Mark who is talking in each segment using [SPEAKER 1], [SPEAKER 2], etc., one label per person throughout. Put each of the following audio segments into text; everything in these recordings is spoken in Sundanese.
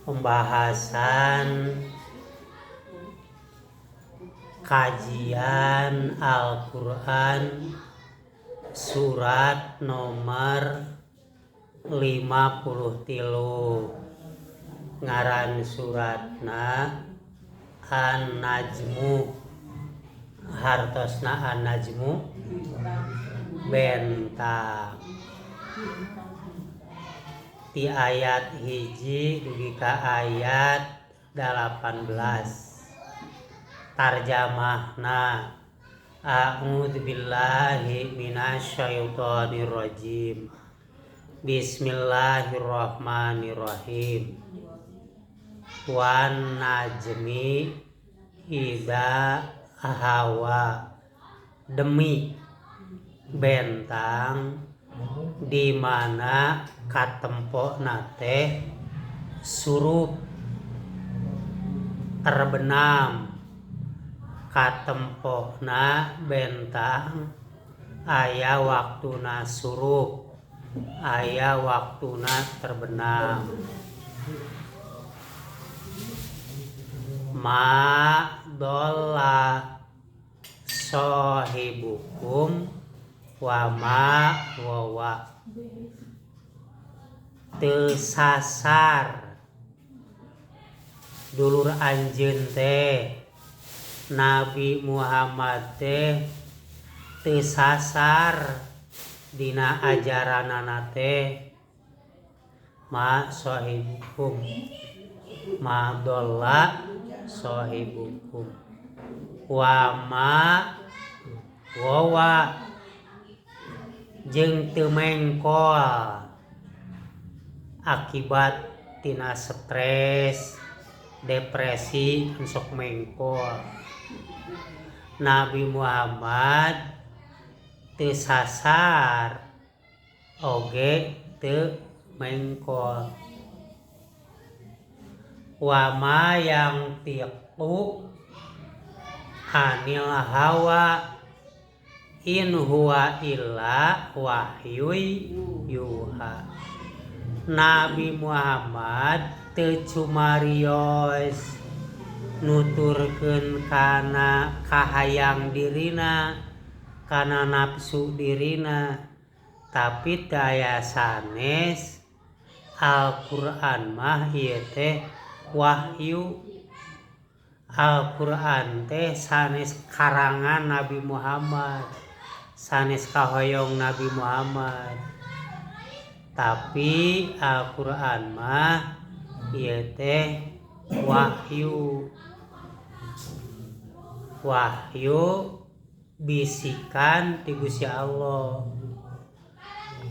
[SPEAKER 1] Pembahasan kajian Al-Quran surat nomor 53, ngaran suratna An-Najmu, hartosna An-Najmu bentang ti ayat 1 dugi ka ayat 18. Tarjamahna, a'udzubillahi minasyaitonirrajim. Bismillahirrahmanirrahim. Wan najmi idza hawa, demi bentang di mana katempona teh surup terbenam, katempona bentang aya waktuna surup, aya waktuna terbenam. Ma dolla sohibukum wa ma wawa, teu sasar dulur anjeun teh Nabi Muhammad teh teu sasar dina ajaranana teh. Ma sohibukum, ma dolla sohibukum wa ma wawa, jeung teu mengkol akibat tina stres, depresi, sok mengkol. Nabi Muhammad teu sasar oge teu mengkol. Wa ma yang tiqu anil hawa in huwa illa wahyuy yuha. Nabi Muhammad teu cumarios nuturkeun kana kahayang dirina, kana nafsu dirina, tapi teu aya sanes Al-Qur'an mah ieu teh wahyu. Al-Qur'an teh sanes karangan Nabi Muhammad, sanes kahoyong Nabi Muhammad, tapi Al-Qur'an mah ieu teh wahyu. Wahyu bisikan ti Gusti Allah.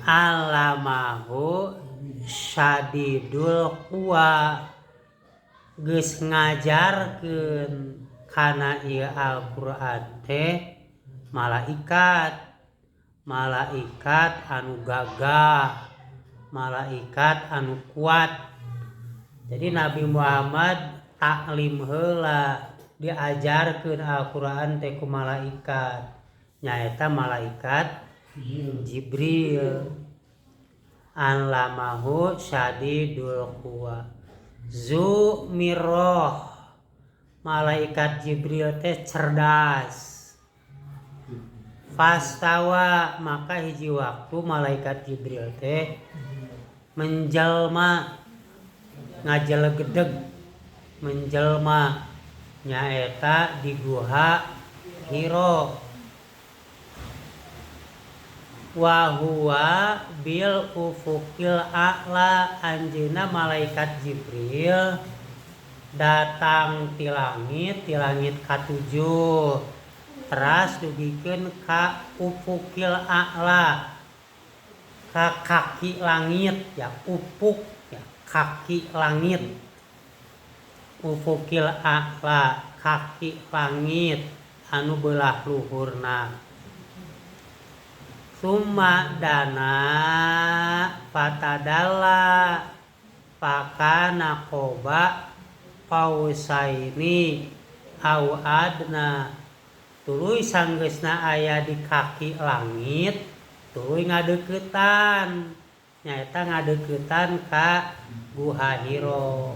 [SPEAKER 1] Alamahu syadidul quwa, geus ngajarkeun kana ieu Al-Qur'an teh malaikat, malaikat anu gagah, malaikat anu kuat. Jadi Nabi Muhammad taklim heula, diajarkeun Al-Qur'an teh ku malaikat, nyaeta malaikat Jibril. Allamahu syadidul quwa zu mirroh, malaikat Jibril teh cerdas. Fastawa, maka hiji waktu malaikat Jibril teh menjelma, ngajelegedeg menjelma, nyaeta di guha Hiro. Wa huwa bil ufukil a'la, anjeunna malaikat Jibril datang ti langit, ti langit katujuh, teras dugikeun ka ufukil a'la, ka kaki langit ya, ufuk ya, kaki langit. Ufukil a'la, kaki langit anu beulah luhurna. Summa dana fatadalla fakana qoba qausaini au adna. Tuluy sanggeusna aya di kaki langit, tuluy ngadeuketan, nyaeta ngadeuketan ka Guha Hiro.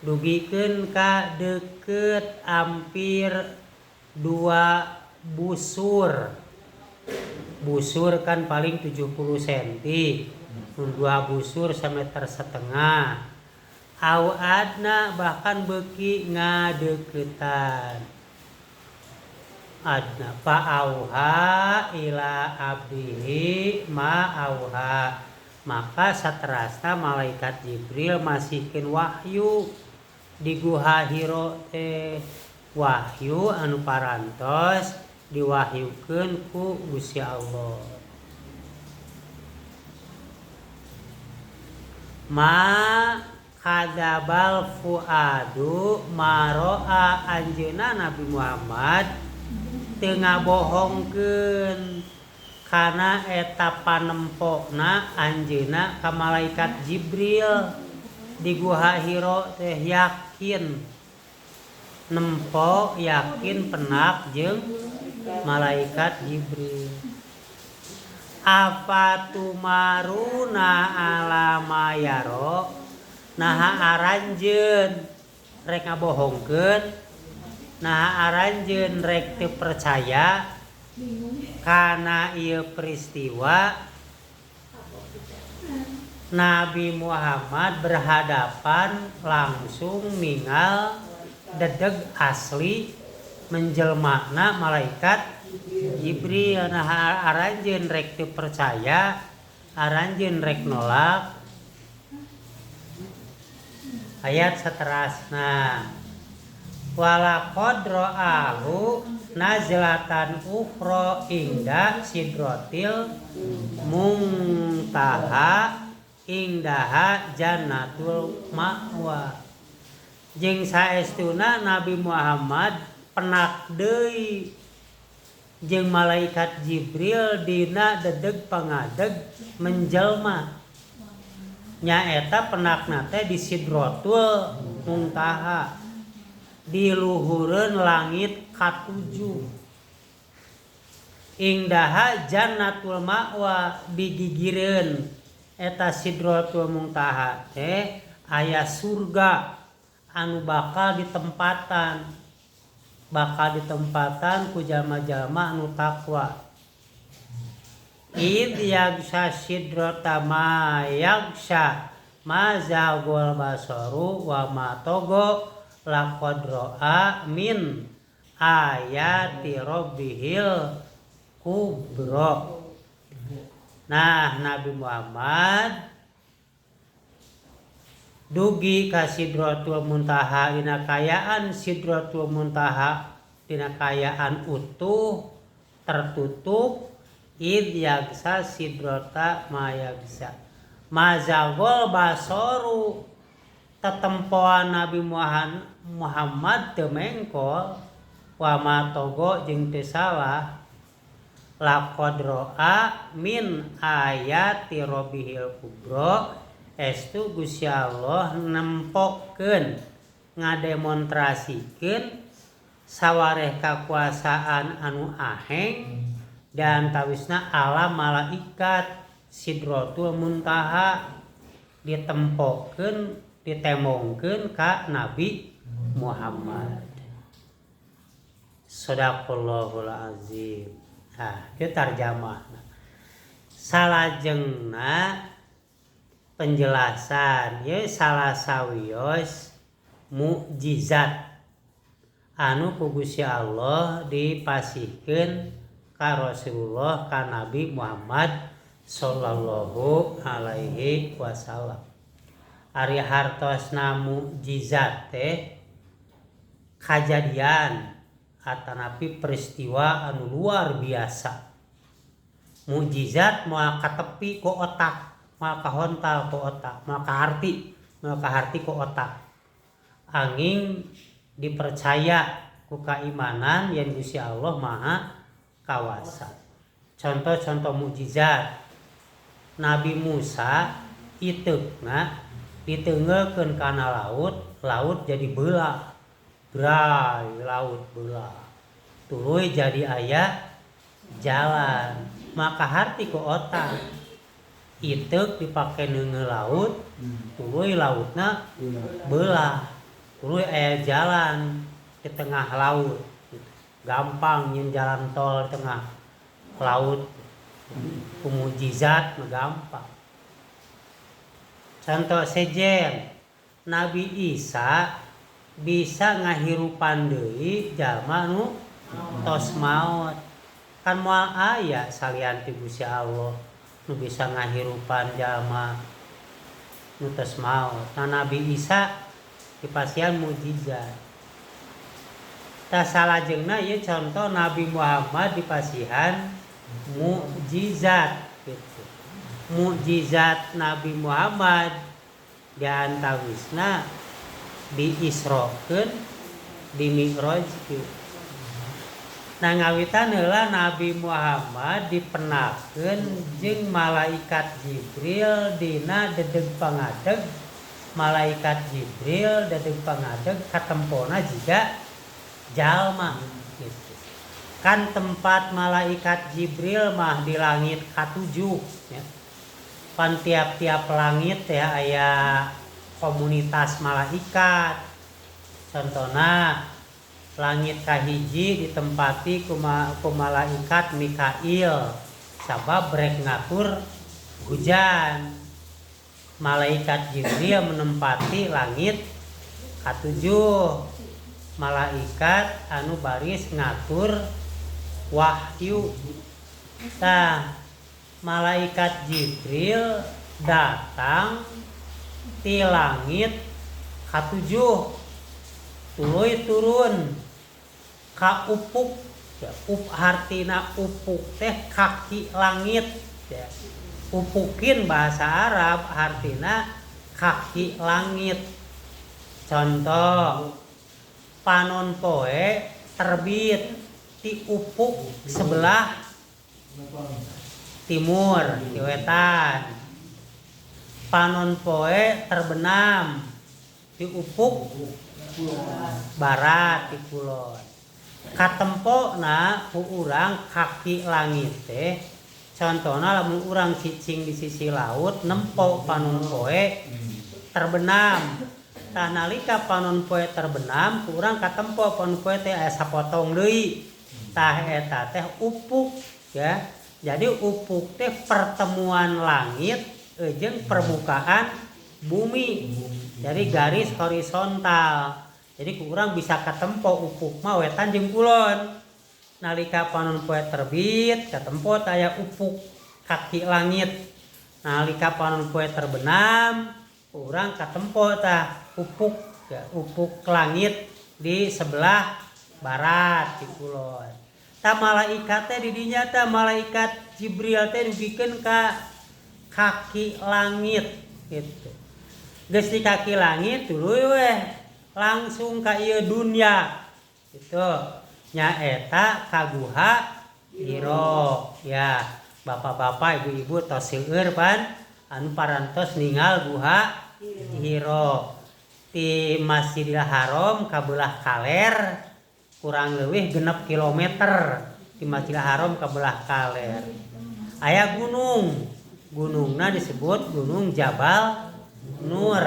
[SPEAKER 1] Dugikeun ka deukeut hampir 2 busur. Busur kan paling 70 cm. 2 busur 1,5 meter. Au adna bahkan beuki ngadeuketan. Adna fa auha ila abdihi ma auha. Maka saterasna malaikat Jibril masihkeun wahyu di Guha Hiro teh, wahyu anu parantos diwahyukeun ku Gusti Allah. Ma kadzabal fuadu ma ro'a anjeunna Nabi Muhammad teu ngabohongkeun kana eta panempona anjeunna ka malaikat Jibril di Guha Hiro teh, yakin nempo, yakin penak jeung malaikat Jibril. Afatumaruna ala ma yaro, naha aranjeun rek ngabohongkeun, naha aranjeun rek teu percaya kana ieu peristiwa Nabi Muhammad berhadapan langsung ningal dedeg asli menjelmana malaikat Jibril. Nah aranjeun rek teu percaya, aranjeun rek nolak. Ayat seterusna, walaqad ra'ahu nazlatan ukhra inda sidratil muntaha indaha jannatul ma'wa. Jeung saestuna Nabi Muhammad penak deui jeung malaikat Jibril dina dedeg pangadeg menjelma. Nyaeta penakna teh di Sidratul Muntaha, di luhureun langit katujuh. Indaha jannatul ma'wa, digigireun eta Sidratul Muntaha teh aya surga anu bakal ditempatan, bakal ditempatan ku jalma-jalma anu takwa. Id yagsha sidrata ma yagsha ma zagol basaru wa ma togo laqad ra'a min ayati rabbihil kubra. Nah, Nabi Muhammad dugi ka Sidratul Muntaha dina kayaan Sidratul Muntaha dina kayaan utuh tertutup. Id yagsa sidrata ma yagsa mazagol basoru, tetempoan Nabi Muhammad teu mengkol wa ma togo jeung teu salah. Laqad ra'a min ayati rabbihil kubra, estu Gusti Allah nempokeun ngademonstrasikeun sawareh kakuasaan anu aheng dan tawisna alam malaikat Sidratul Muntaha ditempokeun ditemongkeun ka Nabi Muhammad. Shadaqallahul azim. Nah, itu tarjamahna. Salajengna penjelasan ye salah sawios mukjizat anu ku Gusti Allah dipasihkeun ka Rasulullah ka Nabi Muhammad sallallahu alaihi wasallam. Ari hartosna mukjizat teh kajadian atanapi peristiwa anu luar biasa. Mukjizat moal katepi ku otak, moal kahontal ku otak, moal kaharti ku otak. Angin dipercaya ku keimanan yen Gusti Allah Maha Kawasa. Contoh-contoh mukjizat Nabi Musa iteukna diteungeulkeun kana laut, laut jadi belah. Brai laut belah. Tuluy jadi aya jalan. Maka harti ku otak. Iteuk dipake neungeul laut, tuluy lautna belah. Tuluy aya jalan di tengah laut gitu. Gampang nyin jalan tol di tengah laut. Ku mukjizat mah gampang. Contoh sejen Nabi Isa bisa ngahirupan deui jalma nu tos maot. Kan moal aya salian ti Gusti Allah nu bisa ngahirupan jalma nu tos maot. Nah, Nabi Isa dipasihan mukjizat. Tah, salajengna ieu contoh Nabi Muhammad dipasihan mukjizat gitu. Mukjizat Nabi Muhammad diantawisna diisrokeun, dimi'rajkeun. Nah, ngawitan heula Nabi Muhammad dipenakkeun jeung malaikat Jibril dina dedeg pangadeg. Malaikat Jibril dedeg pangadeg katempona jiga jalma gitu. Kan tempat malaikat Jibril mah di langit katujuh ya. Pan tiap-tiap langit ya aya komunitas malaikat. Contohna langit kahiji ditempati ku malaikat Mikail sabab rek ngatur hujan. Malaikat Jibril menempati langit katujuh, malaikat anu baris ngatur wahyu. Tah, malaikat Jibril datang ti langit katujuh, tuluy turun ka ufuk ya, hartina ufuk teh kaki langit ya. Ufukin bahasa Arab artina kaki langit. Contoh, panon poe terbit di ufuk sebelah timur, di wetan. Panon poe terbenam di ufuk barat, di kulon. Katempona ku urang kaki langit teh, contohna lamun urang cicing di sisi laut nempo panon poe terbenam. Tah, nalika panon poe terbenam ku urang katempo panon poe teh aya sapotong deui. Tah, eta teh ufuk ya. Jadi ufuk teh pertemuan langit jeung permukaan bumi, jadi garis horizontal. Jadi ku urang bisa katempo ufuk mah wetan jeung kulon. Nalika panon poe terbit katempo aya ufuk kaki langit, nalika panon poe terbenam urang katempo tah ufuk ya, ufuk langit di sebelah barat, di kulon. Tah, malaikat teh di dinya tah malaikat Jibril teh dugikeun ka kaki langit gitu. Geus di kaki langit, tuluy weh langsung ka ieu dunya gitu, nyaeta ka Guha Hiro ya. Bapak-bapak, ibu-ibu tos seueur pan anu parantos ningal Guha Hiro. Di Masjidil Haram ka belah kaler kurang leuwih 6 kilometer. Di Masjidil Haram ka belah kaler aya gunung, gunungna disebut Gunung Jabal Nur.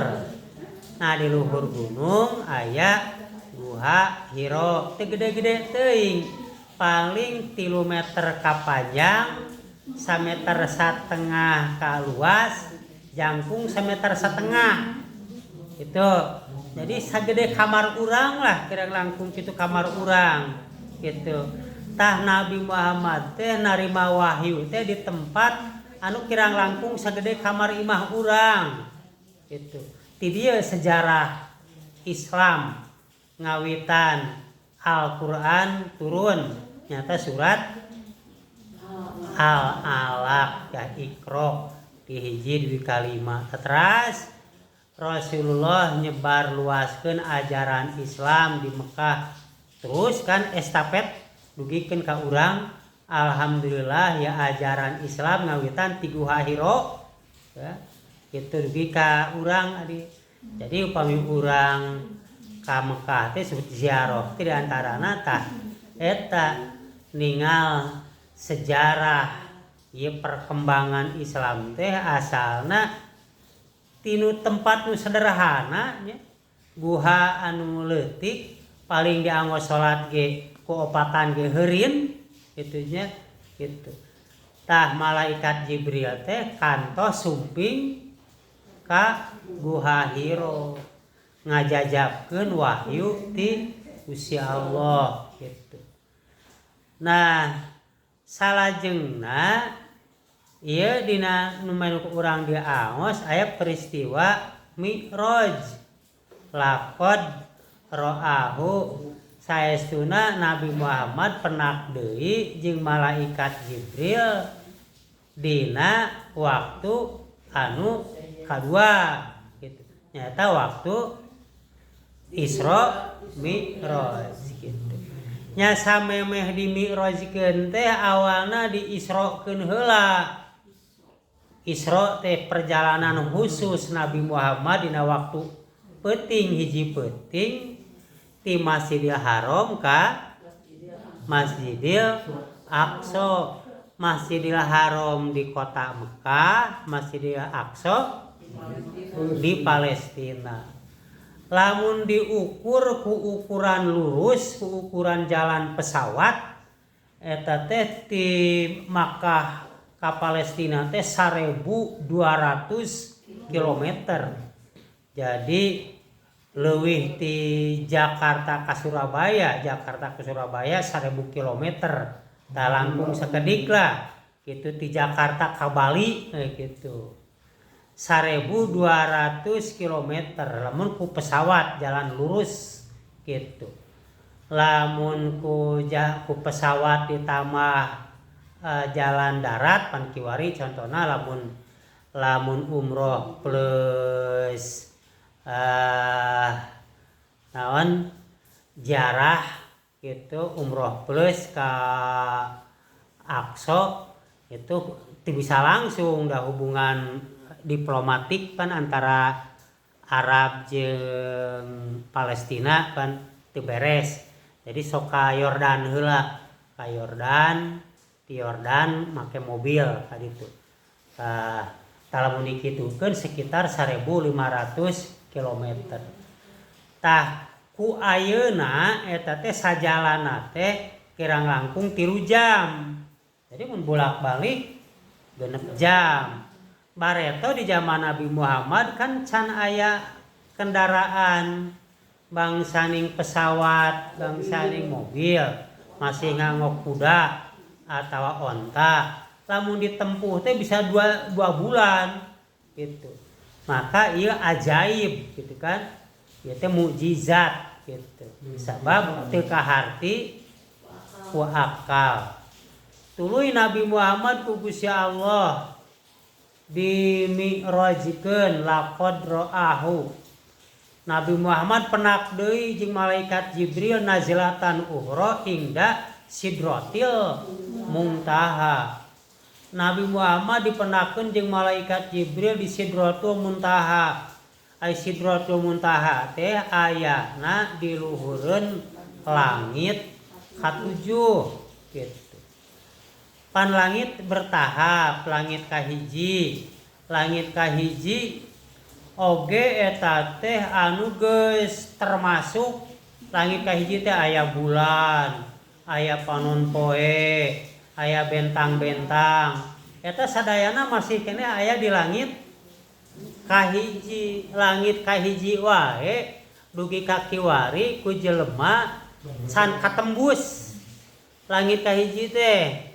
[SPEAKER 1] Nah, di luhur gunung aya Guha Hiro, teu gede-gede teuing, paling 3 meter ka panjang, 1,5 meter ka luas, jangkung 1,5 meter itu. Jadi sagede kamar urang lah, kira langkung kitu kamar urang gitu. Tah, Nabi Muhammad teh narima wahyu teh di tempat anu kirang langkung sagede kamar imah urang gitu. Ti dieu sejarah Islam ngawitan Al-Qur'an turun, nyata surat Al-Alaq ya, Iqra di hiji dua kalima. Teras Rasulullah nyebar luaskeun ajaran Islam di Mekah, terus kan estafet dugikeun ka urang. Alhamdulillah ya, ajaran Islam ngawitan ti Guha Hiro ya, itu dugi ka urang adi. Jadi upami urang ka Mekah teh sebut ziarah teh, di antarana tah eta ningal sejarah ieu perkembangan Islam teh asalna tinu tempat nu sederhana nya. Guha anu leutik paling dianggo salat ge ku opatan ge heurin kitu nya gitu. Tah, malaikat Jibril teh kantos sumping ka Guha Hiro ngajajabkeun wahyu ti Gusti Allah gitu. Nah, salajengna ieu dina nu ku urang diaos aya peristiwa Mi'raj. Laqad ra'ahu, saestuna Nabi Muhammad pendak deui jeung malaikat Jibril dina waktu anu kadua gitu, nyata waktu Isra Mi'raj gitu nya. Samemeh di Mi'rajkeun teh awalna di Isrokeun heula. Isra teh perjalanan khusus Nabi Muhammad dina waktu peuting, hiji peuting, ti Masjidil Haram ka Masjidil Aqsa. Masjidil Haram di kota Mekah, Masjidil Aqsa di Palestina. Lamun diukur ku ukuran lurus, ku ukuran jalan pesawat, eta teh ti Makkah ka Palestina teh 1200 km. Jadi leuwih ti Jakarta ke Surabaya. Jakarta ke Surabaya 1000 km, tah langkung sakedik lah gitu ti Jakarta ke Bali gitu, 1200 km lamun ku pesawat jalan lurus gitu. Lamun ku pesawat ditambah jalan darat, pan kiwari contohna lamun lamun umroh plus naon, jarah gitu, umroh plus ke Aqsa itu bisa langsung. Dah hubungan diplomatik kan antara Arab jeung Palestina kan teu beres, jadi sok ka Yordan heula, ka Yordan, di Yordan make mobil ka ditu. Tah, lamun dikitukeun sekitar 1500 km. Tah, ku ayeuna eta teh sajalana teh kirang langkung 3 jam, jadi mun bolak-balik 6 jam. Bareto di zaman Nabi Muhammad kan can aya kendaraan bangsaning pesawat, bangsaning mobil, masih nganggo kuda atau onta. Lamun ditempuh teh bisa 2 bulan gitu. Maka ieu ajaib gitu kan, ieu teh mukjizat gitu, sabab teu kaharti ku akal. Tuluy Nabi Muhammad ku Gusti Allah dimi'rajkeun. Laqad ra'ahu, Nabi Muhammad pendak deui jeung malaikat Jibril nazlatan ukhra inda Sidratil Muntaha. Nabi Muhammad dipendakkeun jeung malaikat Jibril di Sidratul Muntaha. Ai Sidratul Muntaha teh ayana di luhureun langit katujuh gitu. Pan langit bertahap, langit kahiji, langit kahiji oge eta teh anu geus termasuk langit kahiji teh aya bulan, aya panon poe, aya bentang-bentang. Eta sadayana masih keneh aya di langit kahiji. Langit kahiji wae dugi ka kiwari ku jelema can katembus langit kahiji teh.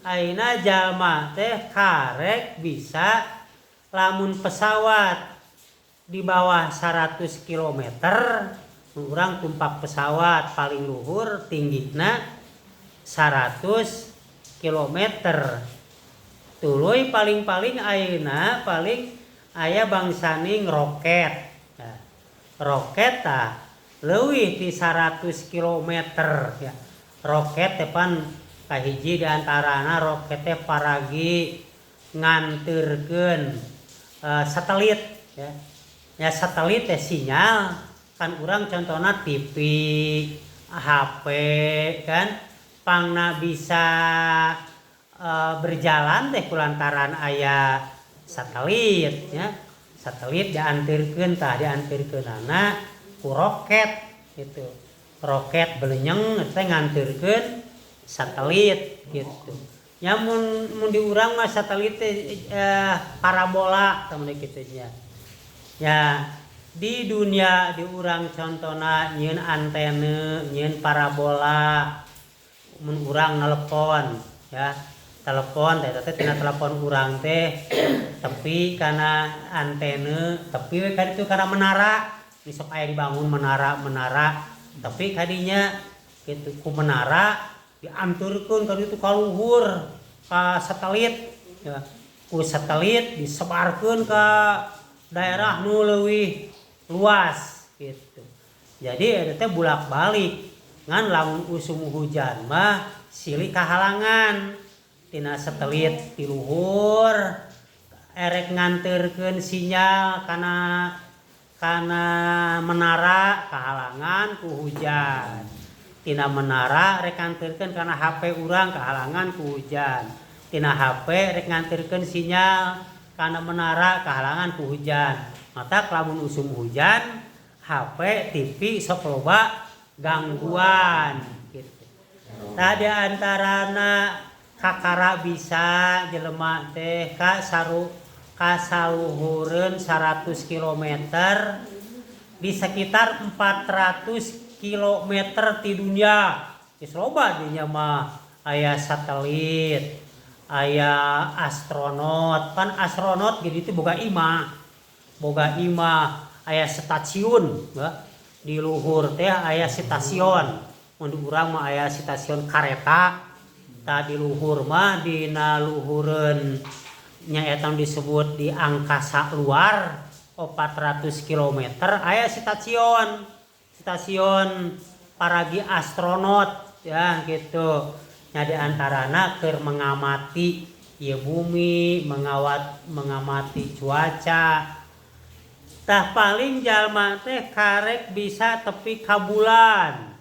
[SPEAKER 1] Ayeuna jalma teh karek bisa lamun pesawat di bawah 100 km urang tumpak pesawat paling luhur tinggina 100 km. Tuluy paling-paling ayeuna paling aya bangsaning roket. Nah, roket tah leuwih ti 100 km ya. Roket teh pan kahiji diantarana roket teh paragi nganterkeun satelit ya. Ya, satelit teh sinyal kan. Urang contohna TV, HP kan pangna bisa berjalan teh kulantaran aya satelit ya. Satelit diantirkeun, tah diantirkeunana ku Ku roket gitu. Roket belenyeng teh nganterkeun satelit gitu. Ya mun mun di urang mah satelit teh parabola temen kitu nya. Ya di dunia di urang contona nyieun antena, nyieun parabola, mun urang nelepon ya, telepon teh teh tina telepon urang teh tepi kana antena, tepi we ka ditu kana menara. Besok aya dibangun menara-menara, tapi kadinya gitu ku menara dianturkeun ka ditu ka luhur ka satelit ya. Ku satelit disebarkeun ka daerah nu leuwih luas gitu. Jadi eta teh bolak-balik, ngan lamun usum hujan mah silih kahalangan tina satelit ti luhur erek nganterkeun sinyal kana kana menara kahalangan ku hujan, tina menara rek nganterkeun kana HP urang kahalangan ku hujan, tina HP rek nganterkeun sinyal kana menara kahalangan ku hujan. Matak lamun usum hujan HP, TV sok loba gangguan gitu. Tah di antarana kakara bisa jelema teh ka saru kasaluhureun 100 kilometer, di sekitar 400 kilometer ti dunia. Geus loba dinya mah aya satelit, aya astronot. Pan astronot gitu itu boga imah. Boga imah, aya stasiun ya. Di luhur teh aya stasiun. Mun di urang mah aya stasiun kareta. Tah di luhur mah dina luhureun nya eta disebut di angkasa luar 400 kilometer aya stasiun. Stasiun paragi astronot ya gitu. Nya di antarana keur mengamati ieu bumi, mengamati cuaca. Tah paling jalma teh karek bisa tepi ka bulan.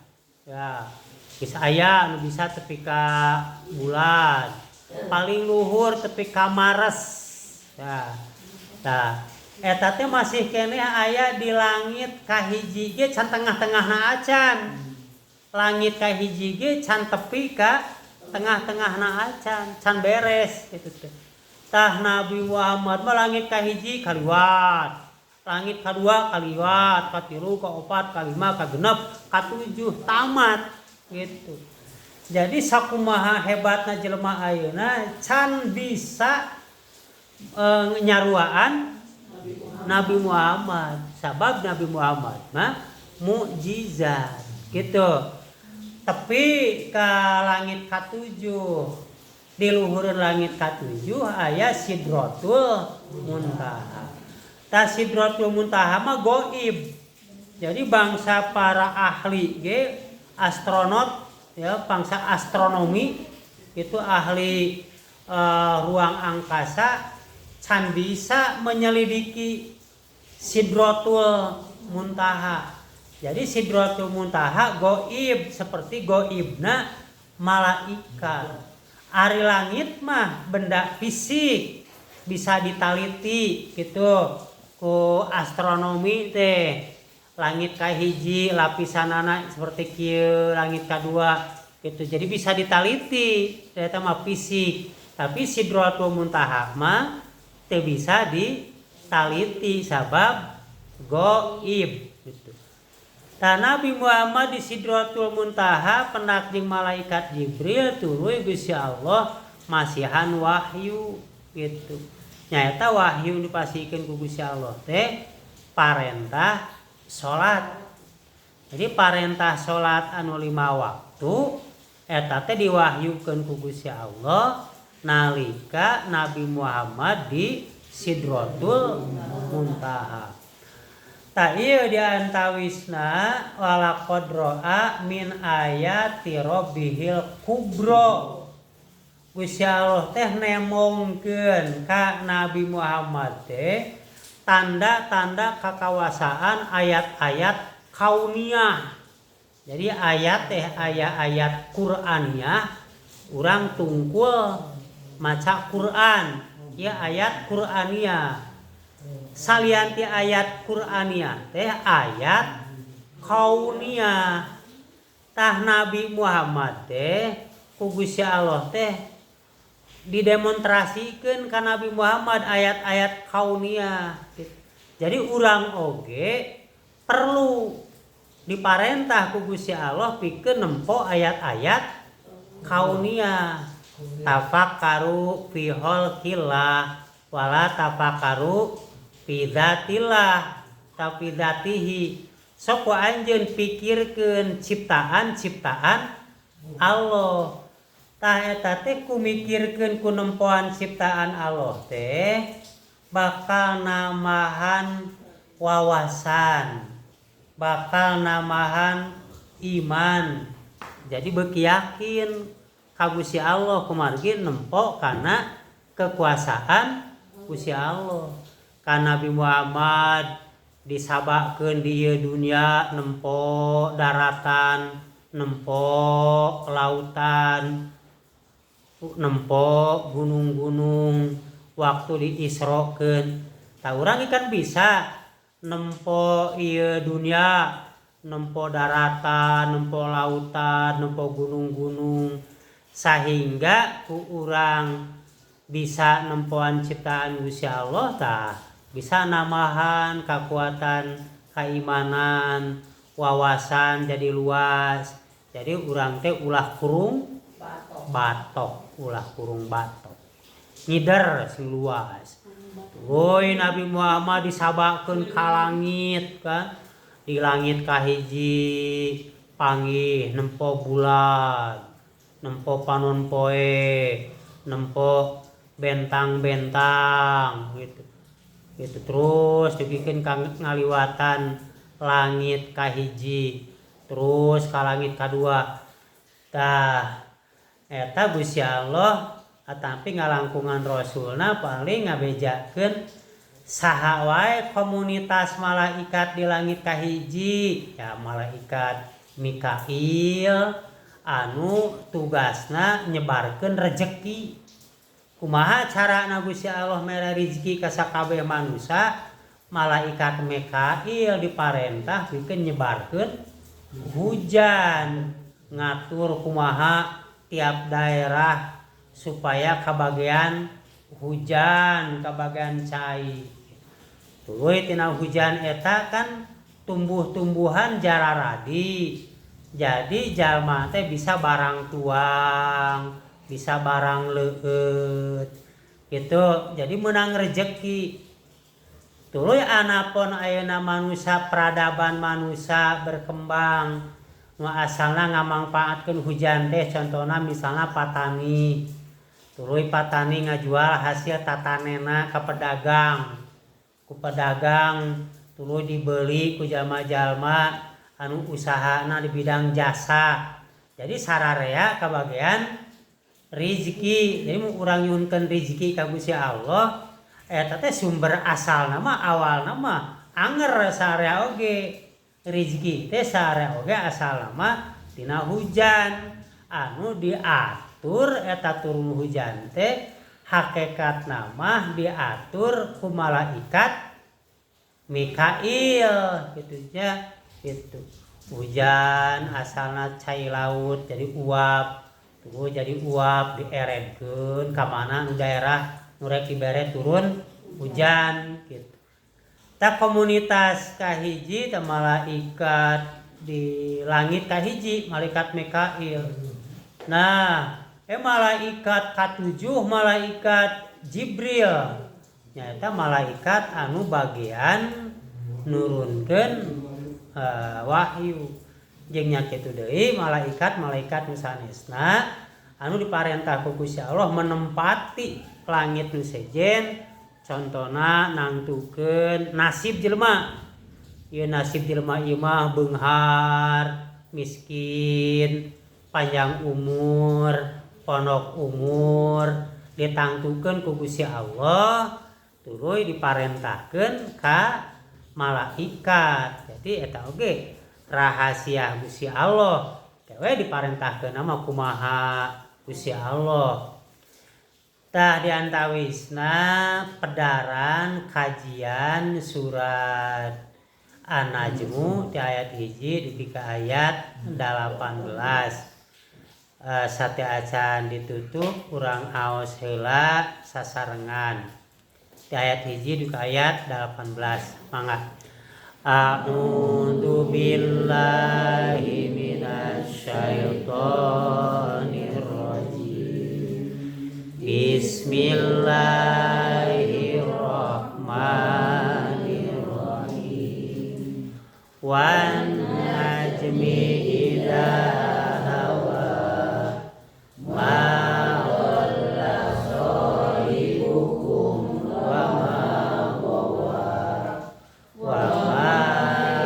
[SPEAKER 1] Ya, geus aya nu bisa tepi ka bulan. Paling luhur tepi ka Mars. Ya. Tah, eta teh masih keneh aya di langit kahiji ge can tengah-tengahna acan. Langit kahiji ge can tepi ka tengah-tengahna acan, can beres gitu teh. Tah Nabi Muhammad mah langit kahiji kaliwat, langit kadua kaliwat, katilu, kaopat, kalima, kagenep, katujuh tamat gitu. Jadi sakumaha hebatna jelema ayeuna can bisa nyaruaan Nabi Muhammad, sabab Nabi Muhammad mah mukjizat gitu. Tapi ka langit katujuh, di luhureun langit katujuh aya Sidratul Muntaha. Tah Sidratul Muntaha mah goib. Jadi bangsa para ahli ge astronot ya, bangsa astronomi itu ahli ruang angkasa can bisa menyelidiki Sidratul Muntaha. Jadi Sidratul Muntaha goib seperti goibna malaikat. Ari langit mah benda fisik bisa ditaliti gitu ku astronomi teh. Langit kahiji lapisanana seperti kieu, langit kadua gitu. Jadi bisa ditaliti eta mah fisik. Tapi Sidratul Muntaha mah teu bisa ditaliti sabab goib gitu. Tah Nabi Muhammad di Sidratul Muntaha pendak jeung malaikat Jibril tuluy Gusti Allah masihan wahyu gitu. Nyaeta wahyu dipasihkeun ku Gusti Allah teh parentah salat. Jadi parentah salat anu 5 waktu eta teh diwahyukeun ku Gusti Allah nalika Nabi Muhammad di Sidratul Muntaha. Tah ieu di antawisna walaqad ra'a min ayati rabbihil kubra. Gusti Allah teh nemongkeun ka Nabi Muhammad teh tanda-tanda kakawasaan ayat-ayat kauniyah. Jadi ayat teh ayat-ayat Qur'aniyah, urang tungkul maca Quran, ya ayat Qur'aniyah. Salian ti ayat Qur'aniyah teh ayat kauniyah. Tah Nabi Muhammad teh ku Gusti Allah teh didemonstrasikeun ka Nabi Muhammad ayat-ayat kauniyah. Jadi urang oge perlu diparentah ku Gusti Allah pikeun nempo ayat-ayat kauniyah. Tafakkaru fi khalqillah wala tafakkaru fi dzatillah tapi dzatihi. Sok ku anjeun pikirkeun ciptaan-ciptaan Allah. Tah eta teh ku mikirkeun ku nempoan ciptaan Allah teh bakal nambahan wawasan, bakal nambahan iman. Jadi beuki yakin ka Gusti Allah kumargi nempo kana kekuasaan Gusti Allah. Ka Nabi Muhammad disabakeun di ieu dunia nempo daratan, nempo lautan, nempo gunung-gunung waktu diisrokeun. Tah urang kan bisa nempo ieu dunia, nempo daratan, nempo lautan, nempo gunung-gunung, sehingga ku urang bisa nempoan ciptaan Gusti Allah. Tah bisa nambahan kekuatan keimanan, wawasan jadi luas. Jadi urang teh ulah kurung batok, ulah kurung batok, ngider sing luas. Woi Nabi Muhammad disabakeun ka langit kan, di langit kahiji panggih nempo bulan, nempo panon poe, nempo bentang-bentang gitu. Gitu terus dipikeun ka ngaliwatan langit kahiji, terus ka langit kadua. Tah eta Gusti Allah atapi ngalangkungan Rasulna paling ngabejakeun saha wae komunitas malaikat di langit kahiji, ya malaikat Mikail anu tugasna nyebarkeun rejeki. Kumaha carana Gusti Allah mere rezeki ka sakabeh manusia? Malaikat Mikail diparentah pikeun nyebarkeun hujan, ngatur kumaha tiap daerah supaya kabagian hujan, kabagian cai. Tuluy tina hujan eta kan tumbuh-tumbuhan jararadi. Jadi jalma teh bisa barang tuang, bisa barang leueut gitu. Jadi menang rejeki. Tuluy anapun ayeuna manusia, peradaban manusia berkembang nu asalna ngamangpaatkeun hujan teh, contohna misalna patani. Tuluy patani ngajual hasil tatanena ka pedagang, ku pedagang tuluy dibeli ku jalma-jalma anu usahana di bidang jasa. Jadi sararea kabagian rizki. Jadi mun urang nyuhunkeun rizki ka Gusti Allah, eta teh sumber asalna mah awalna mah anger sarea oge. Rizki teh sarea oge asalna mah tina hujan anu diatur. Eta turun hujan teh hakikatna mah diatur ku malaikat Mikail gitu nya. Gitu hujan asalna cai laut jadi uap, tuh jadi uap dieredkeun ka mana nu daerah nu rek dibere turun hujan gitu. Tah komunitas kahiji teh malaikat di langit kahiji malaikat Mikail. Nah, malaikat katujuh malaikat Jibril. Nyaeta malaikat anu bagian nurunkeun wahyu. Jeung nya kitu deui malaikat-malaikat nu sanesna anu diparentah ku Gusti Allah menempati langit nu sejen, contona nangtukeun nasib jelema. Ieu nasib jelema ieu mah beunghar, miskin, panjang umur, pondok umur, ditangtukeun ku Gusti Allah tuluy diparentahkeun ka malaikat. Jadi eta oge rahasia Gusti Allah. Kewe diparentahkeun mah kumaha Gusti Allah. Tah diantawisna pedaran kajian surat An-Najmu di ayat 1 dugi ka ayat 18. Sateuacan ditutup urang aos heula sasarengan. Di ayat 1 dugi ka ayat 18. Mangga. A'udzu billahi minasyaitonir rajim. Bismillahirrahmanirrahim. Wan najmi idza hawa ma dhalla sahibukum wa ma ghawa wa ma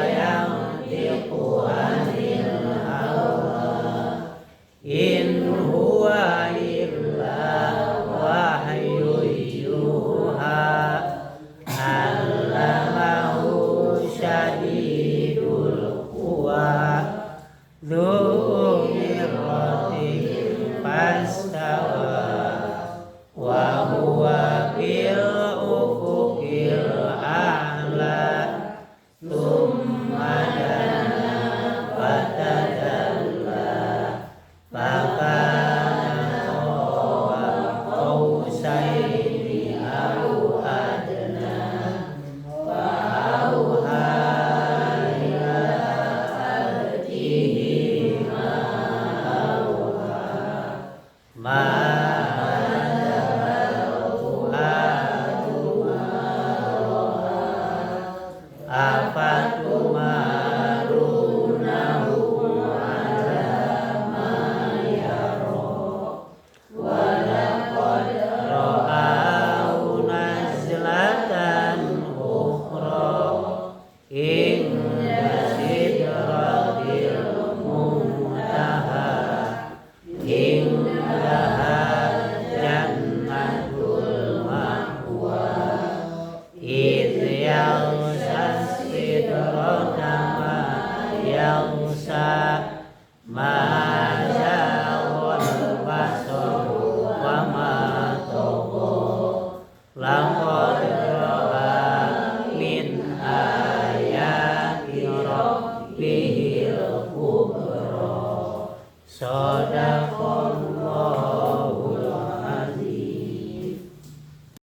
[SPEAKER 1] yantiqu anil hawa in huwa illa wahyu yuha allamahu syadidul quwa dzu mirratin fastawa wa huwa bil ufuqil a'la thumma dana fatadalla fakana qaba qausaini aw adna fa auha ila abdihi ma auha ma fuadu ma afatumarunahu ala ma yara wa laqad ra'ahu nazlatan ukhra inda sidratil muntaha indaha jannatul ma'wa idh yaghsha sidrata ma yaghsha ma zaghal basaru wa ma tagha laqad ra'a min ayati rabbihil kubra.